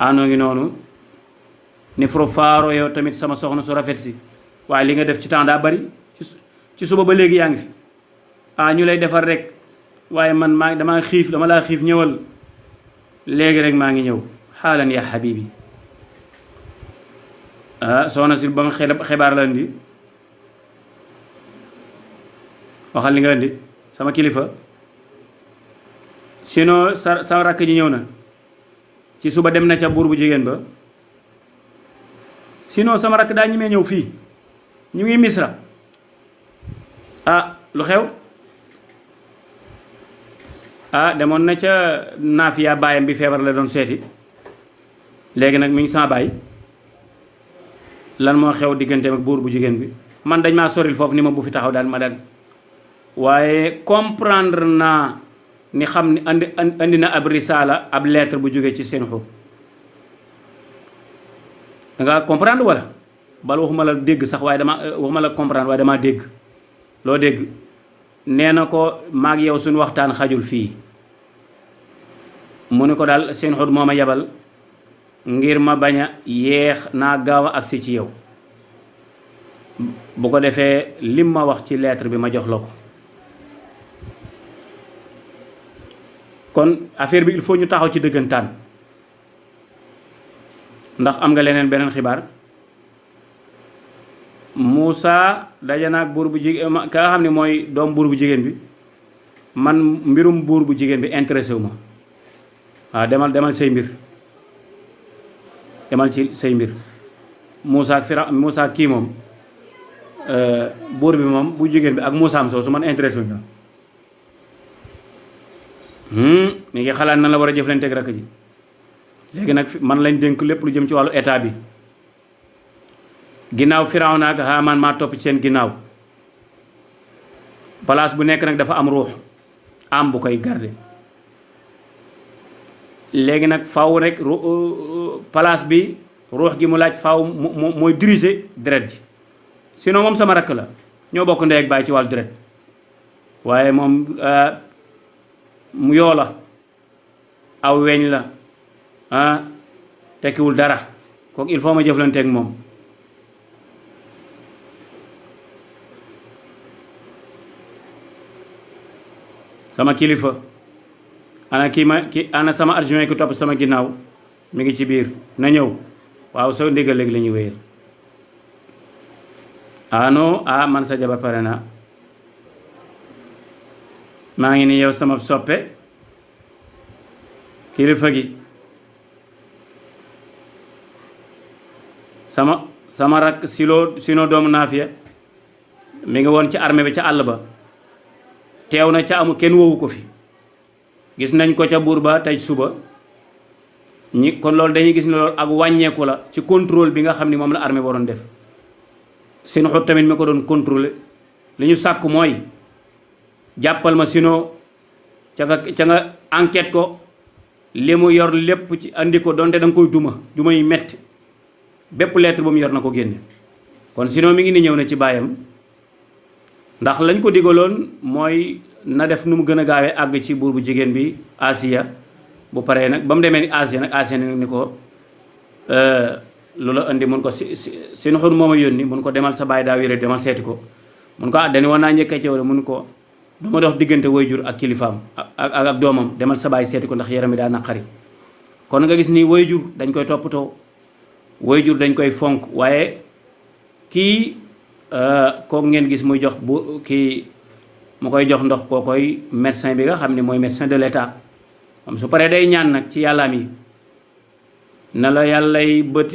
aanoo ngi noonu ni fro faaro yow tamit sama soxna su rafet si waaye li nga def ci temps daa bari ci suba ba léegi yaa ngi fi ñu lay defar rek waaye man dama xiif dama laa xiif ñëwal léegi rek maa ngi ñëw xaalan ya habibi soxna si ba mu xibaar la indi waxal li nga indi sama kilifa sinon sa rakk ji ñëw na ci suba dem na ca buur bu jigéen ba sinon sama rakk daa ñemee ñëw fii ñu ngi misra lu xew demoon na ca naafiya baayam bi feebar la doon seeti léegi nag mi ngi sama baay lan moo xew digganteem ak buur bu jigéen bi man dañ maa soril foofu ni ma bu fi taxaw daal ma daal waaye comprendre naa ni xam ni andi na ab risaala ab lettre bu jógee ci seen xub danga comprendre wala bal waxuma la dégg sax waaye waxuma la comprendre waaye damaa dégg loo dégg nee na ko maag yow suñu waxtaan xajul fii mu ne ko daal seen xut moo ma yebal ngir ma bañ a yeex naa gaaw a agsi ci yow bu ko defee lim ma wax ci lettre bi ma jox la ko kon affaire bi il faut ñu taxaw ci dëggantaan ndax am nga leneen beneen xibaar Moussa daje na ak buur bu jigéen ka nga xam ne mooy doom buur bu jigéen bi man mbirum buur bu jigéen bi intéressé wu ma waaw demal say mbir demal ci say mbir Moussa ak Moussa kii moom buur bi moom bu jigéen bi ak Moussa am soo su man intéressé wu ñu mi ngi xalaat na la war a jëflante ak rakk ji léegi nag man lañ dénk lépp lu jëm ci wàllu état bi ginnaaw Firawna ak Haamaan maa topp ci seen ginnaaw place bu nekk nag dafa am ruux am bu koy garde léegi nag faw rek place bi ruux gi mu laaj faw mooy diriger deret ji sinon moom sama rakk la ñoo bokk ndey ak baay ci wàllu deret waaye moom mu yoo la aw weñ la tekkiwul dara kooku il faut ma jëflante ak moom sama kilifa ana sama adjoint ki topp sama ginnaaw mi ngi ci biir na ñëw waaw soo ndigal léegi la ñuy wéyal non man sa jabar pare na maa ngi ni yow sama soppe kilifa gi sama rak sino doomu naafiya mi ngi woon ci armée bi ca àll ba teew na ca amu kenn woowu ko fi gis nañ ko ca buur ba tey suba kon loolu dañuy gis ne loolu ak wàññeeku la ci contrôle bi nga xam ni moom la armée waroon def seen xut tamit mi ko doon contrôler li ñu sàkk mooy jàppal ma sino ca nga enquête ko li mu yor lépp ci andi ko donte da nga koy duma yi metti bépp lettre bu mu yor na ko génne kon sino mi ngi ni ñëw na ci baayam ndax lañ ko digaloon mooy na def nu mu gën a gaawee àgg ci buur bu jigéen bi Asiya bu paree nag ba mu demee ni Asiya nag Asiya ni ko lu la indi mun ko seen xut mooma yónni mun ko demal sa baay daa wéré demal seeti ko mun ko dañu woon naa njëkkee ci yow mun ko dama dox diggante wayjur ak kilifaam ak doomam demal sa baay seeti ko ndax yaram mi daa naqari kon nga gis ni wayjur dañ koy toppatoo wayjur dañ koy fonk waaye kii kooku ngeen gis muy jox mu koy jox ndox koo koy médecin bi nga xam ne mooy médecin de l'état moom su paree day ñaan nag ci yàllaam yi na la yàllay bët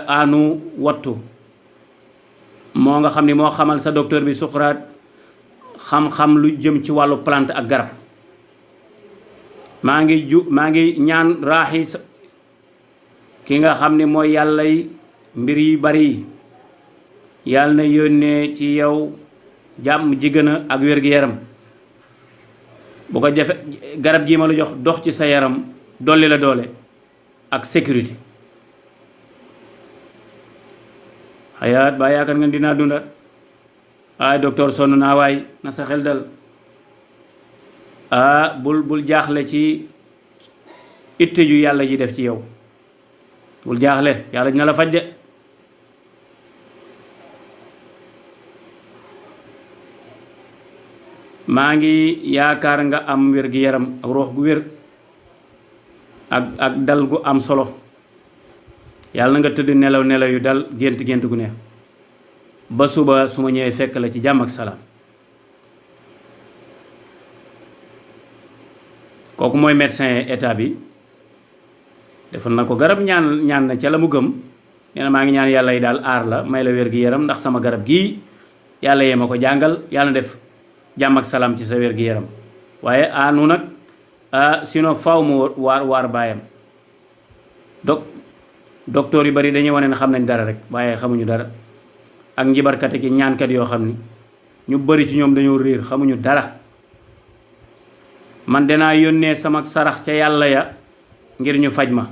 aanu wattu moo nga xam ni moo xamal sa docteur bi Suqraat xam-xam lu jëm ci wàllu plante ak garab maa ngi ñaan raaxi ki nga xam ni mooy yàllay mbir yu bari yi yàlla na yónnee ci yow jàmm ji gën a ak wér-gi-yaram bu ko jafe garab gii ma la jox dox ci sa yaram dolli la doole ak sécurité xayaat baa yaakaar nga dinaa dundat ay docteur sonn naa waay na sa xel dal bul jaaxle ci itte ju yàlla ji def ci yow bul jaaxle yàlla dina la faj de. maa ngi yaakaar nga am wér gi yaram ak roox gu wér ak dal gu am solo yàlla na nga tëdd nelaw nelaw yu dal gént gént gu neex ba suba su ma ñëwee fekk la ci jàmm ak salaam. kooku mooy médecin état bi defal na ko garab ñaan na ca la mu gëm nee na maa ngi ñaan yàlla yi daal aar la may la wér gi yaram ndax sama garab gii yàlla yee ma ko jàngal yàlla na def jàmm ak salaam ci sa wér gi yaram waaye anu nag sinon faw mu waar baayam docteur yu bari dañuy wane ne xam nañ dara rek waaye xamuñu dara ak njibarkate ki ñaankat yoo xam ni ñu bari ci ñoom dañoo réer xamuñu dara. man danaa yónnee sama sarax ca yàlla ya ngir ñu faj ma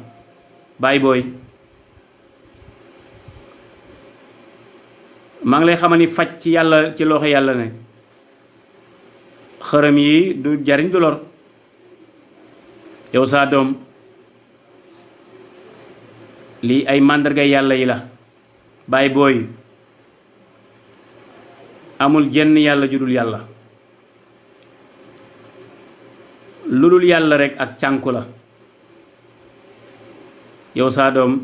baay booy maa ngi lay xamal ni faj ci yàlla ci loxo yàlla ne xërëm yi du jariñ du lor yow saa doom lii ay màndarga yàlla yi la baay booy amul jenn yàlla ju dul yàlla lu dul yàlla rekk ak cànku la yow saa doom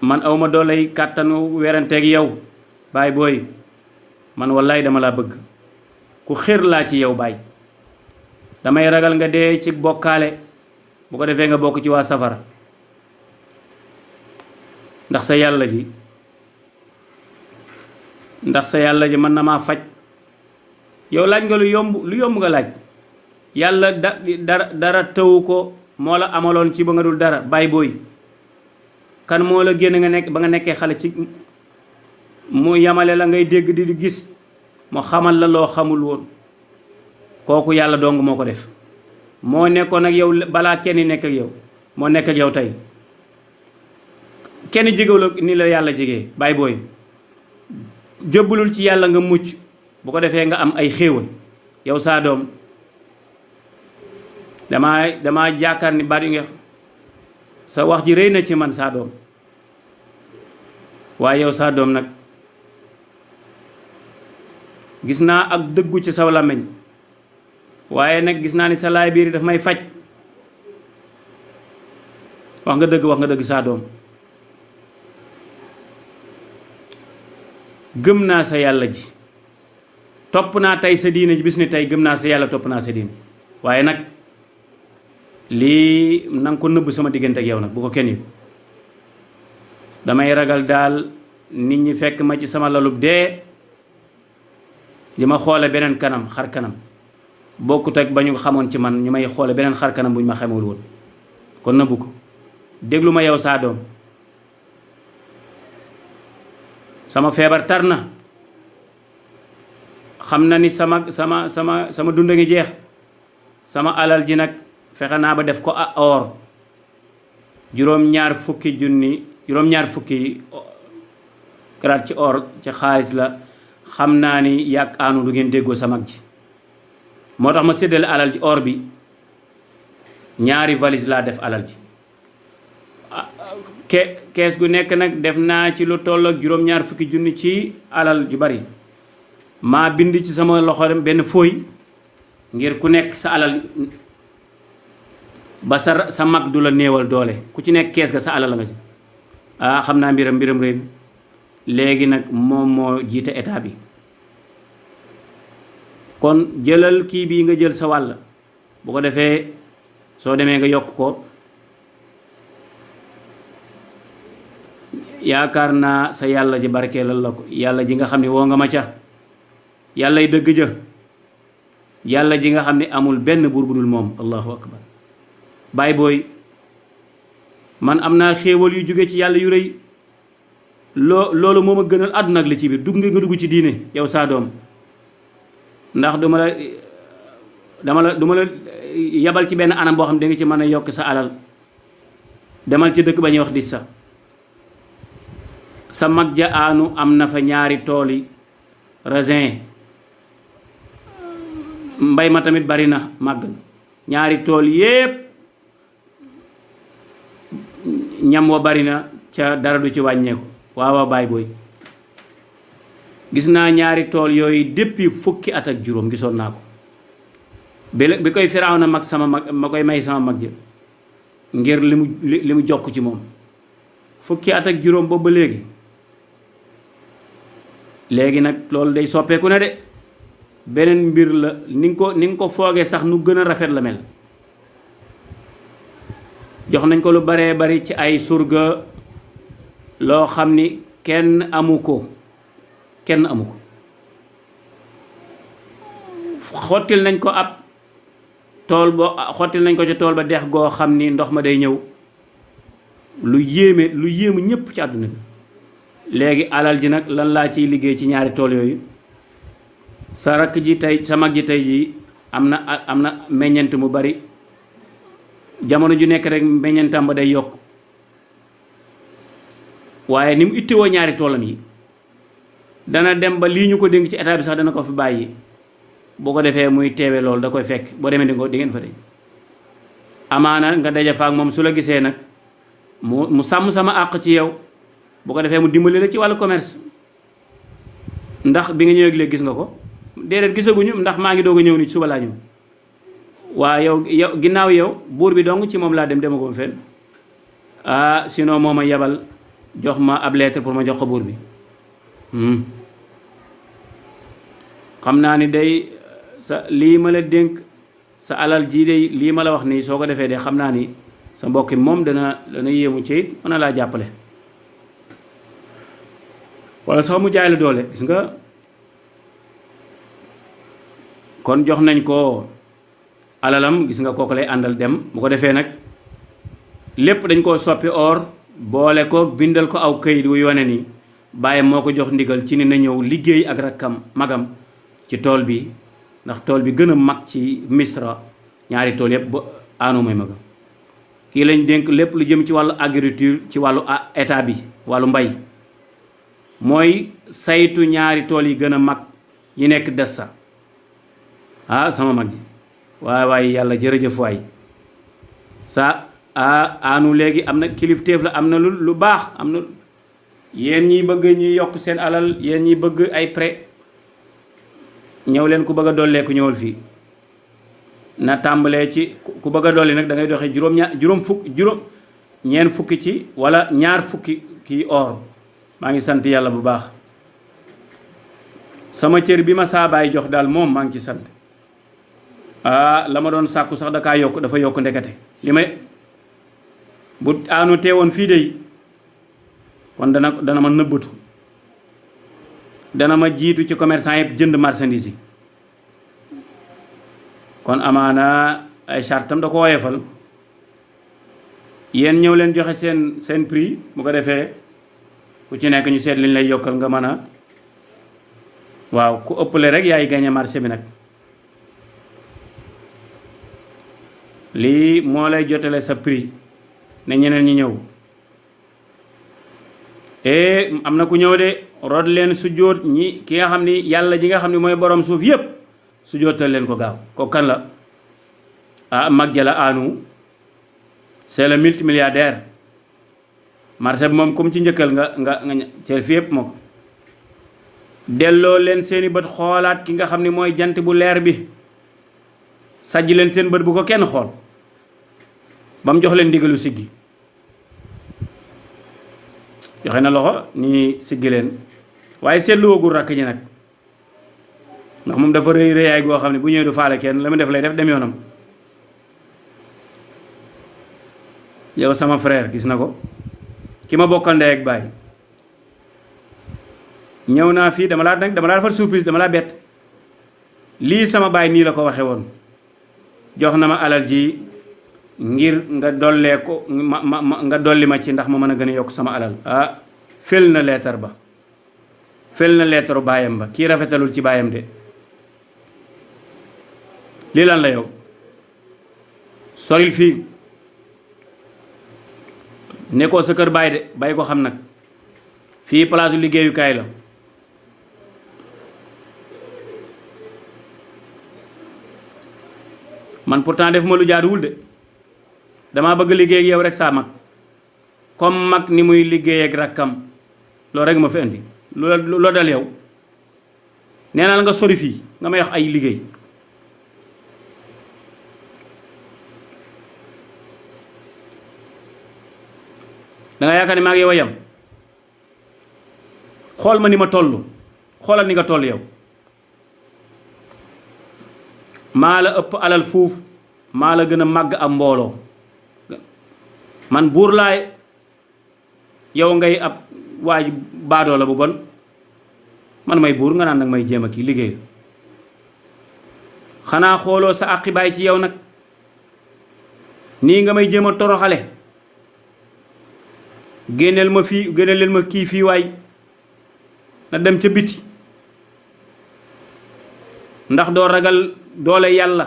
man awma dooley kàttanu weranteeg yow baay booy man wallaay dama laa bëgg ku xër laa ci yow baay damay ragal nga dee ci bokkaale bu ko defee nga bokk ci waa safara ndax sa yàlla ji mën na maa faj yow laaj nga lu yomb nga laaj yàlla dara tëwu ko moo la amaloon ci ba nga dul dara baay booy kan moo la génn nga nekk ba nga nekkee xale ci mu yamale la ngay dégg di gis mu xamal la loo xamul woon kooku yàlla dong moo ko def moo nekkoon ak yow balaa kenn nekk ak yow moo nekk ak yow tey kenn jegewu la ni la yàlla jegee baay booy jëbbalul ci yàlla nga mucc bu ko defee nga am ay xéewal yow saa doom dama jaakaar ni baat yu nga sa wax ji rëy na ci man saa doom waaye yow saa doom nag gis naa ak dëggu ci sa làmmiñ waaye nag gis naa ni sa laay biir daf may faj wax nga dëgg saa doom gëm naa sa yàlla ji topp naa tey sa diine ji bis ni tey gëm naa sa yàlla topp naa sa diine waaye nag lii na nga ko nëbb sama diggante ak yow nag bu ko kenn yi damay ragal daal nit ñi fekk ma ci sama lalub dee di ma xoole beneen kanam xar kanam bokkut ak ba ñu xamoon ci man ñu may xoole beneen xar kanam bu ñu ma xamul woon kon nëbbu ko déglu ma yow saa doom sama feebar tar na xam na ni sama dund ngi jeex sama alal ji nag fexe naa ba def ko or juróom-ñaar fukki garaat ci or ci xaalis la xam naa ni yàgg aanu lu ngeen déggoo sa mag ji moo tax ma séddale alal ji or bi ñaari valise laa def alal ji kees gu nekk nag def naa ci lu toll ak juróom-ñaar fukki junni ci alal ju bari maa bind ci sama loxo benn fooy ngir ku nekk sa alal ba sa mag du la néewal doole ku ci nekk kees ga sa alal la nga ci xam naa mbiram réew léegi nag moom moo jiite état bi kon jëlal kii bii nga jël sa wàll bu ko defee soo demee nga yokk ko yaakaar naa sa yàlla ji barkeelal la ko yàlla ji nga xam ne woo nga ma ca yàllay dëgg ja yàlla ji nga xam ne amul benn buur bu dul moom allahu akbar baay booy man am naa xéewal yu jóge ci yàlla yu rëy loolu moo ma gënal àdduna ak li ci biir dugg nga dugg ci diine yow saa doom ndax du ma la yabal ci benn anam boo xam ne da nga ci mën a yokk sa alal demal ci dëkk ba ñuy wax di sa mag ja aanu am na fa ñaari tooli raisin mbay ma tamit bari na màgg na ñaari tool yépp ñam wa bari na ca dara du ci wàññeeku. waaw baay booy gis naa ñaari tool yooyu depuis fukki at ak juróom gisoon naa ko bi koy Firawna mag sama mag ma koy may sama mag ja ngir li mu jokk ci moom fukki at ak juróom boobu ba léegi nag loolu day soppeeku na de beneen mbir la ni nga ko foogee sax nu gën a rafet la mel. jox nañ ko lu baree bari ci ay surga loo xam ni kenn amu ko xottil nañ ko ab tool xottil nañ ko ci tool ba dex goo xam ni ndox ma day ñëw lu yéemu ñépp ci àdduna bi. léegi alal ji nag lan laa ciy liggéey ci ñaari tool yooyu sa rakk ji tey sa mag ji tey ji am na meññent mu bari jamono ju nekk rek meññentam ba day yokk waaye ni mu ittiwoo ñaari toolam yi dana dem ba lii ñu ko dénk ci état bi sax dana ko fi bàyyi boo ko defee muy teewe loolu da koy fekk boo demee di ngeen fa de amaana nga daje fa ak moom su la gisee nag mu sàmm sama àq ci yow bu ko defee mu dimbali la ci wàllu commerce. ndax bi nga ñëwee léegi gis nga ko déedéet gisaguñu ndax maa ngi doog a ñëw ni suba laa ñëw waa yow ginnaaw yow buur bi dong ci moom laa dema ko fenn sinon moo ma yebal jox ma ab lettre pour ma jox ko buur bi. xam naa ni day sa lii ma la dénk sa alal ji day lii ma la wax nii soo ko defee de xam naa ni sa mbokki moom dana yéemu ci it mën na laa jàppale wala sax mu jaay la doole gis nga. kon jox nañ ko alalam gis nga kooku lay àndal dem bu ko defee nag lépp dañ koo soppi or boole ko bindal ko aw këyit wu yone ni bàyyi moo ko jox ndigal ci ni na ñëw liggéey ak rakkam magam ci tool bi ndax tool bi gën a mag ci Misra ñaari tool yëpp ba Aanu mooy magam kii lañ dénk lépp lu jëm ci wàllu agriculture ci wàllu état bi wàllu mbay mooy saytu ñaari tool yi gën a mag yi nekk des sa sama mag ji waaye yàlla jërëjëf waay Aanu léegi am na kilifteef la am na lu baax am na yéen ñi bëgg ñuy yokk seen alal yéen ñi bëgg ay prêt ñëw leen ku bëgg a dollee ku ñëwal fii na tàmbalee ci ku bëgg a dolli nag da ngay doxee ñeent fukki ci wala ñaar fukki kii or maa ngi sant yàlla bu baax sama cër bi ma saa baay jox daal moom maa ngi ci sant la ma doon sàkku sax dafa yokk ndekete li may bu Aanu teewoon fii de kon dana ma nëbbatu dana ma jiitu ci commerçant yëpp jënd marchandise yi kon amaana ay chartam da ko woyefal yéen ñëw leen joxe seen prix bu ko defee ku ci nekk ñu seet liñ lay yokkal nga mën a waaw ku ëppale rek yaay gagné marché bi nag lii moo lay jotale sa prix ne ñeneen ñi ñëw am na ku ñëw de root leen sujjóot ñi ki nga xam ni yàlla ji nga xam ne mooy borom suuf yépp sujjóotal leen ko gaaw ko kan la mag jala Aanu c'est le multimilliardaire marché bi moom comme ci njëkkal nga cel fi yépp moo ko delloo leen seeni bët xoolaat ki nga xam ne mooy jant bu leer bi sajj leen seen bët bu ko kenn xool ba mu jox leen ndigalu siggi joxe na loxo ni siggi leen waaye seetlu woogul rakk ji nag ndax moom dafa rëy rëyaay goo xam ne bu ñëwee du faale kenn la mu def lay def dem yoonam yow sama frère gis na ko ki ma bokkal ndey ak baay ñëw naa fii dama laa defal surprise dama laa bett lii sama baay nii la ko waxe woon jox na ma alal ji ngir nga dollee ko nga dolli ma ci ndax ma mën a gën a yokk sama alal fel na leetar ba fel na leetaru baayam ba kii rafetalul ci baayam de lii lan la yow soril fii nekkoo sa kër baay de bàyyi ko xam nag fii palaasu liggéeyukaay la man pourtant def ma lu jaaduwul de damaa bëgg liggéey ak yow rek saa mag comme mag ni muy liggéey ak rakkam loolu rek ma fi indi loo dal yow nee naa la nga sori fii nga may wax ay liggéey danga yaakaar ne maa ngi yow a yam xool ma ni ma toll xoolal ni nga toll yow maa la ëpp alal fuuf maa la gën a màgg am mbooloo man buur laay yow ngay ab waaj baadoo la bu bon man may buur nga naan nag may jéem a kii liggéey xanaa xooloo sa àqi baay ci yow nag nii nga may jéem a toroxale génneel ma fii génneel leen ma kii fii waay na dem ca biti ndax doo ragal doole yàlla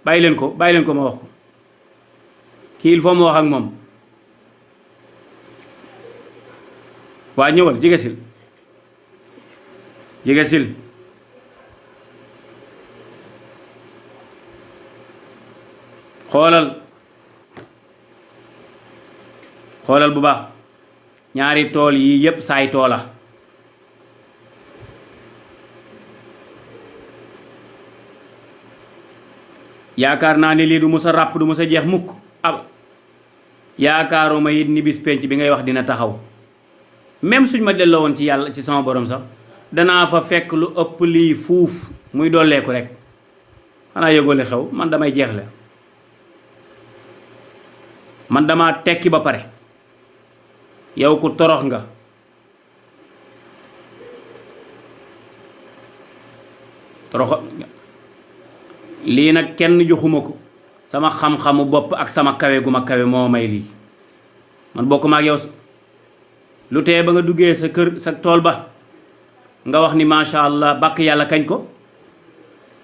bàyyi leen ko ma wax ko kii il faut ma wax ak moom waa ñëwal jegesil xoolal bu baax ñaari tool yi yépp saay toola yaakaar naa ni lii du musa ràpp du musa jeex mukk ab yaakaaruma it ni bis penc bi ngay wax dina taxaw même suñ ma delloo woon ci yàlla ci sama borom sax danaa fa fekk lu ëpp lii fuuf muy dolleeku rek xanaa yëgoo li xew man damay jeexle man dama tekki ba pare yow ku torox nga torox lii nag kenn joxuma ko sama xam-xamu bopp ak sama kawe gu ma kawe moo may lii man bokk ma ak yow lu tee ba nga duggee sa kër sa tool ba nga wax ni macha allah bàkk yàlla kañ ko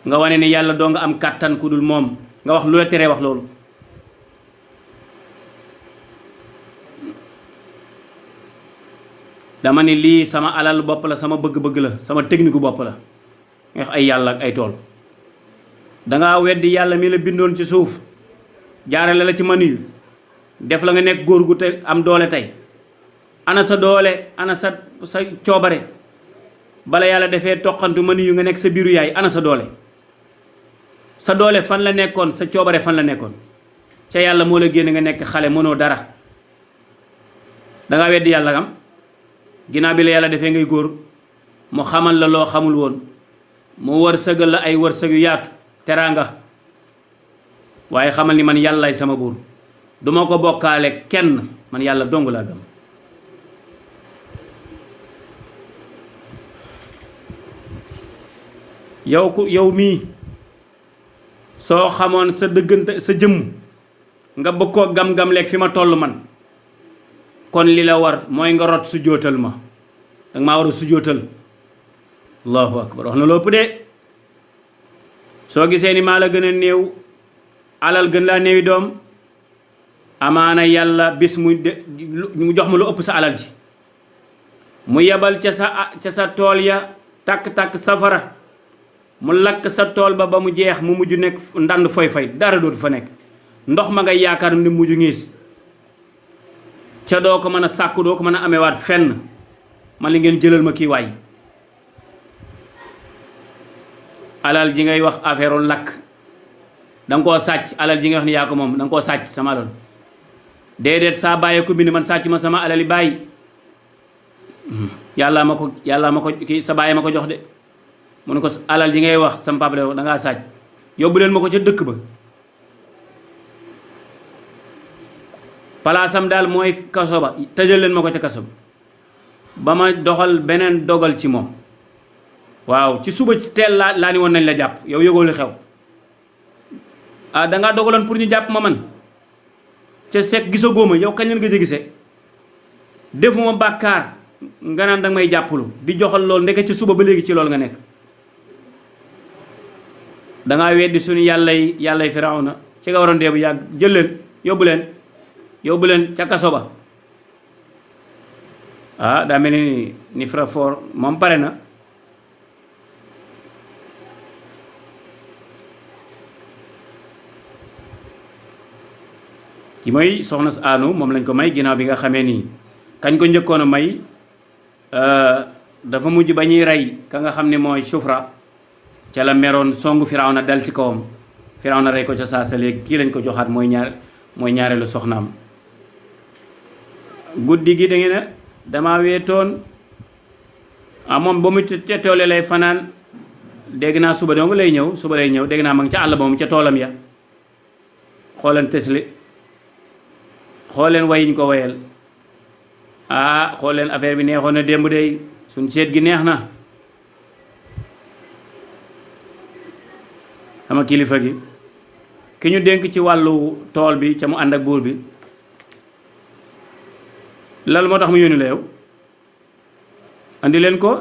nga wane ni yàlla doo nga am kàttan ku dul moom nga wax lu la teree wax loolu dama ni lii sama alal bopp la sama bëgg-bëgg la sama technique bopp la nga wax ay yàlla ak ay tool dangaa weddi yàlla mi la bindoon ci suuf jaarale la ci mani yu def la nga nekk góor gu te am doole tey ana sa doole ana sa coobare bala yàlla defee toqantu mani yu nga nekk sa biiru yaay ana sa doole fan la nekkoon sa coobare fan la nekkoon ca yàlla moo la génne nga nekk xale mënoo dara dangaa weddi yàlla am ginnaaw bi la yàlla defee ngay góor mu xamal la loo xamul woon mu wërsëgal la ay wërsëg yu yaatu teraanga waaye xamal ni man yàllaay sama buur duma ko bokkaale kenn man yàlla dong laa gëm yow mii soo xamoon sa dëggante sa jëmm nga bëgg koo gam-gam leeg fi ma toll man kon li la war mooy nga rot su jootal ma danga maa war a su jootal allahu akbar wax na lopp de soo gisee ni maa la gën a néew alal gën laa néewi doom amaana yàlla bis mu jox ma lu ëpp sa alal ji mu yebal ca sa tool ya tàkk-tàkk safara mu lakk sa tool ba mu jeex mu mujj nekk ndànd foy dara dootu fa nekk ndox ma ngay yaakaar ni mujj ngiis ca doo ko mën a sàkku doo ko mën a amewaat fenn man li ngeen jëlal ma kii waay alal ji ngay wax affaire lakk danga koo sàcc alal ji ngay wax ni yaa ko moom danga koo sàcc sama alal déedéet saa bàyyee ko bind man sàcc ma sama alali bàyyi yàlla ma ko kii sa bàyyi ma ko jox de mu ne ko alal ji ngay wax sama papa de dangaa sàcc yóbbu leen ma ko ca dëkk ba palaasam daal mooy kaso ba tëjal leen ma ko ca kaso ba ma doxal beneen dogal ci moom waaw ci suba ci teel laa ni woon nañ la jàpp yow yëgoo li xew ah dangaa dogaloon pour ñu jàpp ma man ca sekk gisoo góoma yow kañ leen nga gisee defuma bàkkaar nga naan danga may jàppalu di joxal loolu ndeke ci suba ba léegi ci loolu nga nekk dangaa weddi suñu yàllay Firawna ci nga waroon dee bu yàgg jël leen yóbbu leen ca kaso ba ah daa mel ni Frafor moom pare na ki mooy soxna si Aanu moom lañ ko may ginnaaw bi nga xamee nii kañ ko njëkkoon a may dafa mujj ba ñuy rey ka nga xam ne mooy Sufra ca la meroon songu Firawna dal ci kawam Firawna rey ko ca saasa léegi kii lañ ko joxaat mooy ñaareelu soxnaam. guddi gi da ngeen a dama weetoon moom ba mu ca toole lay fanaan dégg naa suba dong lay ñëw dégg naa ma ngi ca àll ba moom ca toolam ya xooleen tesli xooleen wayiñ ko wayal xooleen affaire bi neexoon na démb day suñ seet gi neex na sama kilifa gi ki ñu dénk ci wàllu tool bi ca mu ànd ak buur bi lal moo tax mu yónni la yow andi leen ko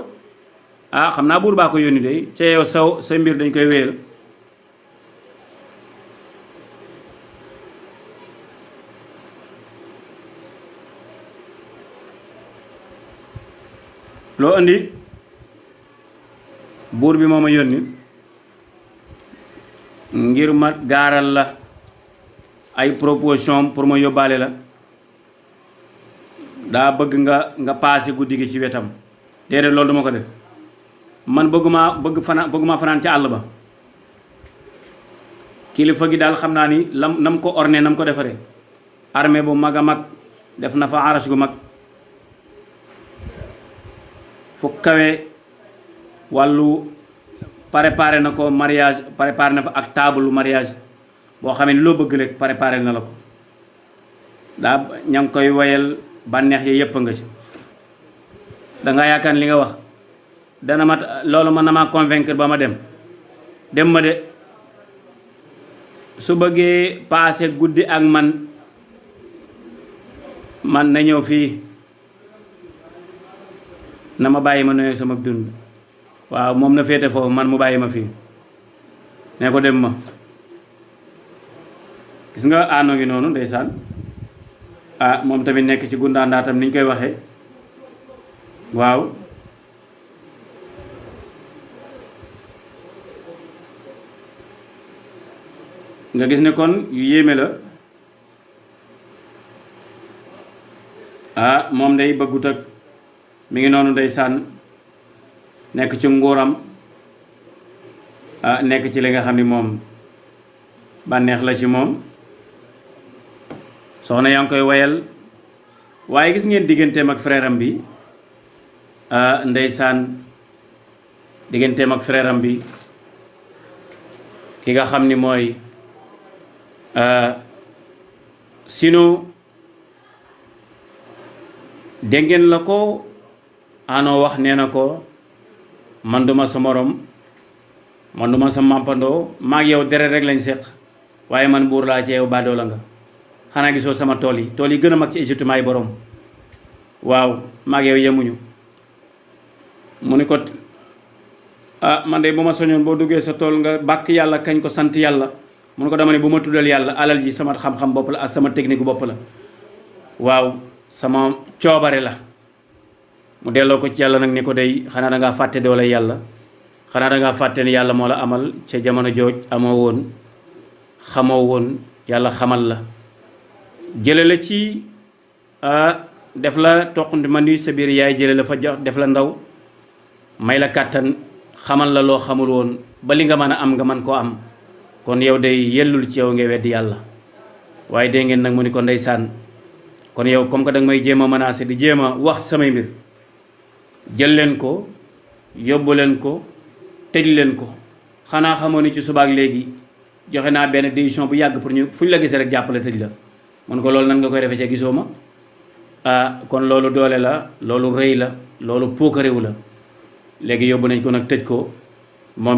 xam naa buur baa ko yónni day ca yow sa mbir dañ koy wéyal loo andi buur bi moo ma yónni ngir ma gaaral la ay proposition pour ma yóbbaale la daa bëgg nga paase guddi gi ci wetam déedéet loolu duma ko def man bëgguma fanaan ca àll ba kilifa gi daal xam naa ni nam ko orné nam ko defaree armée bu mag a mag def na fa arash gu mag fu kawe wàllu préparé na ko mariage préparé na fa ak table mariage boo xamee ni loo bëgg rek préparé na la ko daa ña ngi koy wayal bànneex yi yëpp nga ci danga yaakaar li nga wax dana ma loolu mën na maa convaincre ba ma dem ma de su bëggee paase guddi ak man na ñëw fii na ma bàyyi ma nuyu sama dund waaw moom na féete foofu man mu bàyyi ma fii ne ko dem ma gis nga Aanu ngi noonu ndeysaan moom tamit nekk ci gundaandaatam ni ñu koy waxee waaw nga gis ne kon yu yéeme la moom day bëggut ak mi ngi noonu ndeysaan nekk ci nguuram nekk ci li nga xam ni moom bànneex la ci moom soxna yaa ngi koy wayal waaye gis ngeen digganteem ak frère am bi ndeysaan digganteem ak frère am bi ki nga xam ni mooy sino dégg ngeen la ko Aanu wax nee na ko man duma sa morom man duma sa mampandoo maag yow deret rek lañ seq waaye man buur laa ci yow baadoo la nga xanaa gisoo sama tool yi gën a mag ci Égypte maay borom waaw maag yow yemuñu mu ni ko man de bu ma soñoon boo duggee sa tool nga bàkk yàlla kañ ko sant yàlla mu ne ko dama ne bu ma tuddal yàlla alal ji sama xam-xam bopp la ak sama technique bopp la waaw sama coobare la mu delloo ko ci yàlla nag ni ko day xanaa dangaa fàtte doole yàlla xanaa dangaa fàtte ni yàlla moo la amal ca jamono jooj amoo woon xamoo woon yàlla xamal la jële la ci def la toqunti ma ni sa biir yaay jële la fa jox def la ndaw may la kàttan xamal la loo xamul woon ba li nga mën a am nga mën koo am kon yow day yellul ci yow nga weddi yàlla waaye dégg ngeen nag mu ni ko ndeysaan kon yow comme que danga may jéem a menacé di jéem a wax samay mbir jël leen ko yóbbu leen ko tëj leen ko xanaa xamoo ni ci subaak léegi joxe naa benn décision bu yàgg pour ñu fu ñu la gisee rek jàppale tëj la mun ko loolu nan nga koy defee ca gisoo ma kon loolu doole la loolu rëy la loolu puukarewu la léegi yóbbu nañ ko nag tëj ko